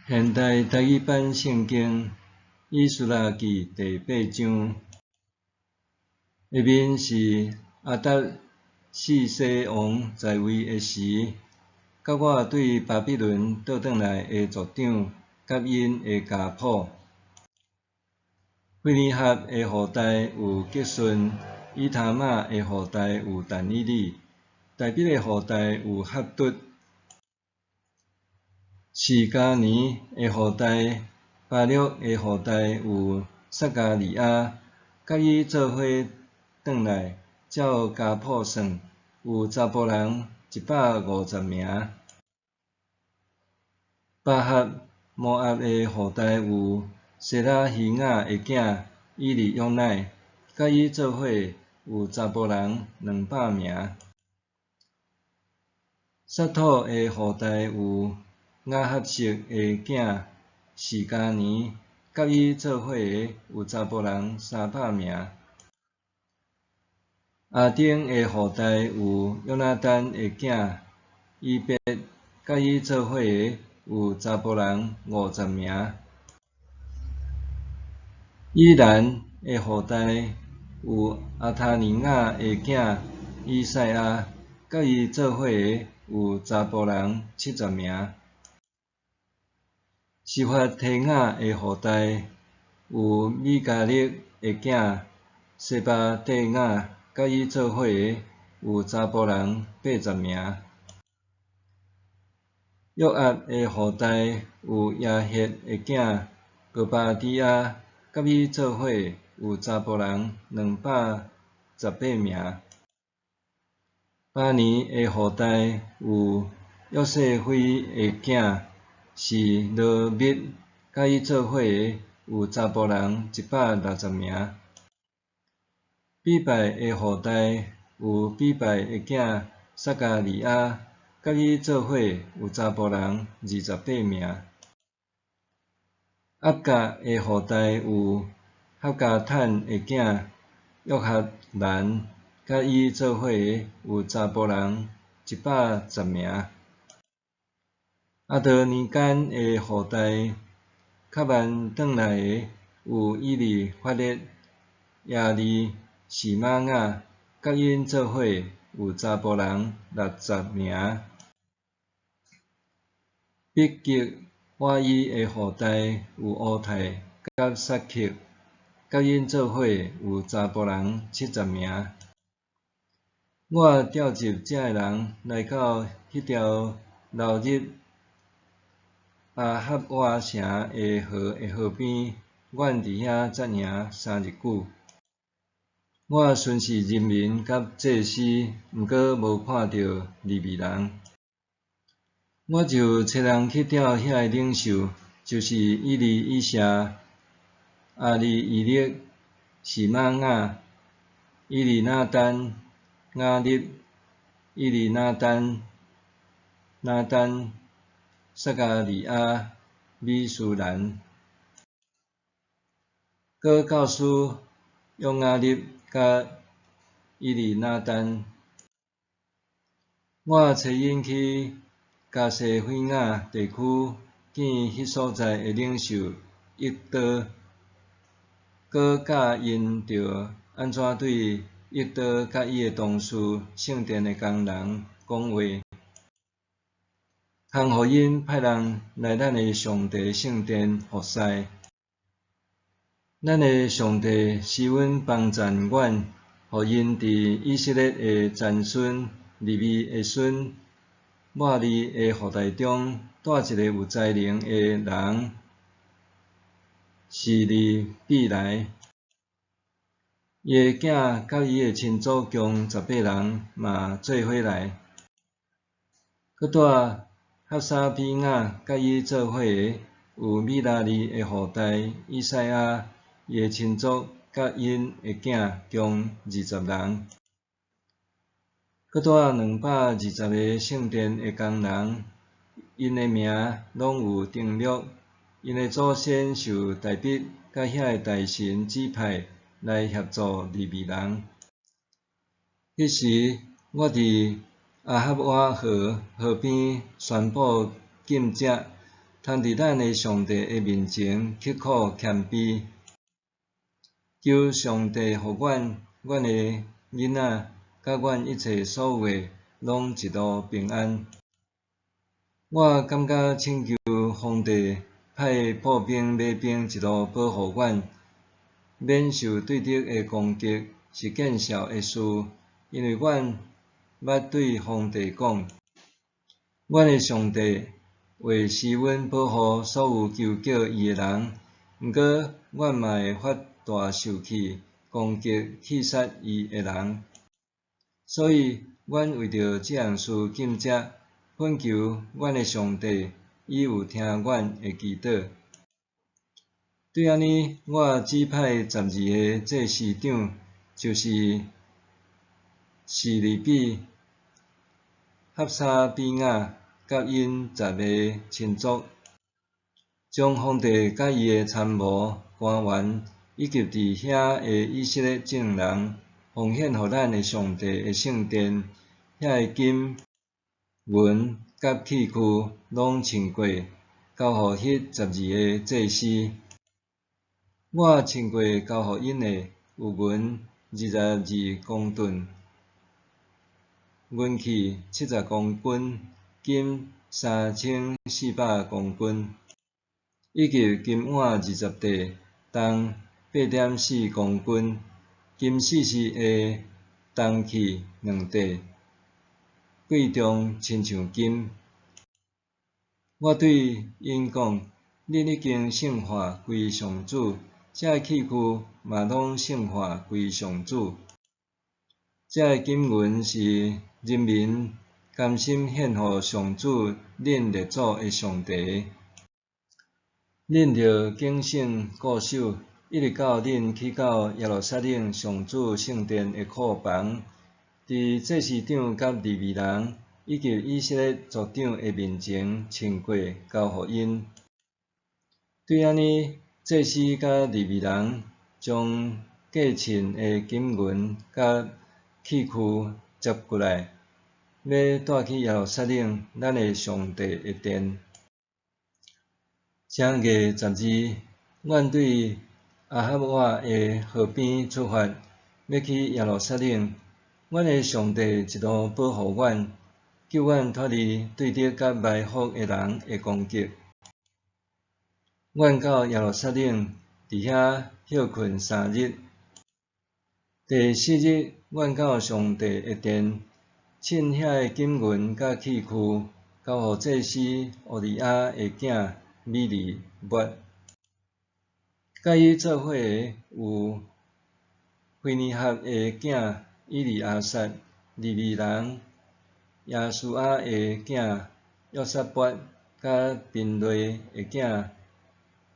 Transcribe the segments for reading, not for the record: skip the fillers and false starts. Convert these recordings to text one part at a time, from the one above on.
現代台語版聖經以斯拉記第八章，下面是亞達薛西王在位的時，佮我對巴比倫倒轉來的族長佮𪜶的家譜。非尼哈的後代有革順，以他瑪的後代有但以理，大衛的後代有哈卒。示迦尼的後代，巴錄的後代有撒迦利亞，佮伊做伙轉來，照家譜算，有查埔人150名。巴哈摩押的後代有西拉希雅的囝以利約乃，佮伊做伙有查埔人200名。撒土的後代有亞哈色的囝示迦尼，佮伊做伙的有查埔人300名。亞丁的後代有約拿單的囝以別，佮伊做伙的有查埔人50名。以蘭的後代有亞他尼雅的囝以賽亞，佮伊做伙的有查埔人70名。示法提雅的後代有米迦勒的囝西巴底雅，佮伊做伙的有查埔人80名。約押的後代有耶歇的囝俄巴底亞，佮伊做伙有查埔人218名。巴尼的後代有約細非的囝示羅密，佮伊做伙的有查埔人160名。比拜的後代有比拜的囝撒迦利亞，佮伊做伙有查埔人28名。押甲的後代有哈迦坦的囝約哈難，佮伊做伙的有查埔人110名。亞多尼干的後代較慢轉來的有以利法列、耶利、示瑪雅，佮𪜶做伙有查埔人60名。比吉瓦伊的後代有烏太佮撒克，佮𪜶做伙有查埔人70名。我召集遮的人來到彼條流入亞哈瓦城的河的河邊，阮佇遐紮營3日久。我巡視人民佮祭司，毋過無看著利未人。我就差人去調遐的領袖，就是以利以謝、亞利以勒、示瑪雅、以利拿單、雅立、以利拿單、拿單、撒迦利亞、米書蘭，閣告訴約雅立佮以利拿單。我差𪜶去迦西非亞地區見彼所在的領袖益多，閣教𪜶著按怎對益多佮伊的同事聖殿的工人講話，通予𪜶派人來咱的上帝聖殿服侍。咱的上帝施恩幫贊阮，予𪜶佇以色列的曾孫、利未的孫、抹利的後代中，帶一个有才能的人，示利比來。伊的囝佮伊的親族共18人嘛做伙來。閣帶哈沙比雅佮伊做伙的有米拉利的後代以賽亞，伊的親族佮𪜶的囝共20人。閣帶220个聖殿的工人，𪜶的名攏有登錄，𪜶的祖先受大衛佮遐的大臣指派來協助利未人。彼時，我佇亞哈瓦河河邊宣布禁食，通佇咱的上帝的面前刻苦謙卑。求上帝予阮、阮的囡仔，佮阮一切所有的，攏一路平安。我感覺請求皇帝派步兵、馬兵一路保護阮，免受對敵的攻擊，是見笑的事，因為阮捌對皇帝講，阮的上帝會施恩保護所有求叫伊的人，毋過阮嘛會發大受氣，攻擊棄殺伊的人。所以，阮為著這項事禁食，懇求阮的上帝，伊有聽阮的祈禱。對按呢，我指派十二个祭司長，就是示利比、哈沙比雅佮𪜶十个親族，將皇帝佮伊的參謀、官員，以及佇遐的以色列眾人，奉獻予咱的上帝的聖殿，遐个金、銀佮器具，攏稱過，交予彼十二个祭司。我稱過交予𪜶的有銀22公噸，銀器70公斤，金3400公斤，以及金碗20塊，重8.4公斤，金四十个銅器2塊，貴重親像金。我對𪜶講：恁已經聖化歸上主，這个器具嘛攏聖化歸上主。這个金銀是人民甘心獻予上主恁列祖的上帝。恁著謹慎固守，一直到恁去到耶路撒冷上主聖殿的庫房，佇祭司長佮利未人以及以色列族長的面前稱過交予𪜶。對按呢，祭司佮利未人將過稱的金銀佮器具接過來，欲帶去耶路撒冷咱的上帝的殿。正月十二，阮對亞哈瓦的河邊出發，欲去耶路撒冷。阮的上帝一路保護阮，救阮脫離對敵佮埋伏的人的攻擊。阮到耶路撒冷，佇遐歇睏3日。第四日，阮到上帝的殿，稱遐个金銀佮器具，交予祭司烏利亞的囝米利抹。佮伊做伙的有非尼哈的囝以利亞撒、利未人耶書亞的囝約撒拔，佮賓瑞的囝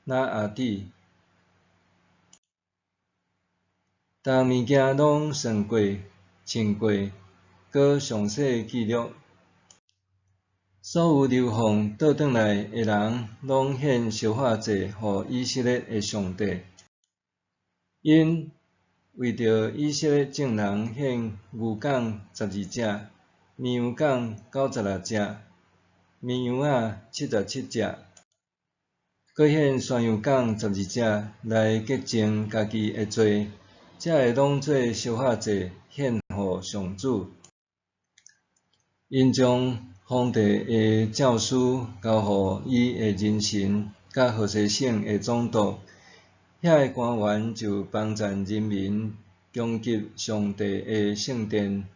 拿阿底。逐項物件攏算過、稱過，閣詳細記錄。所有流放倒轉來的人，攏獻燒化祭予以色列的上帝。𪜶為著以色列眾人獻牛犅12隻，綿羊犅96隻，綿羊仔77隻，閣獻山羊犅12隻來潔淨家己的罪。這个攏做燒化祭獻予上主。𪜶將皇帝的詔書交予伊的人臣佮河西省的總督，遐个官員就幫贊人民攻擊上帝的聖殿。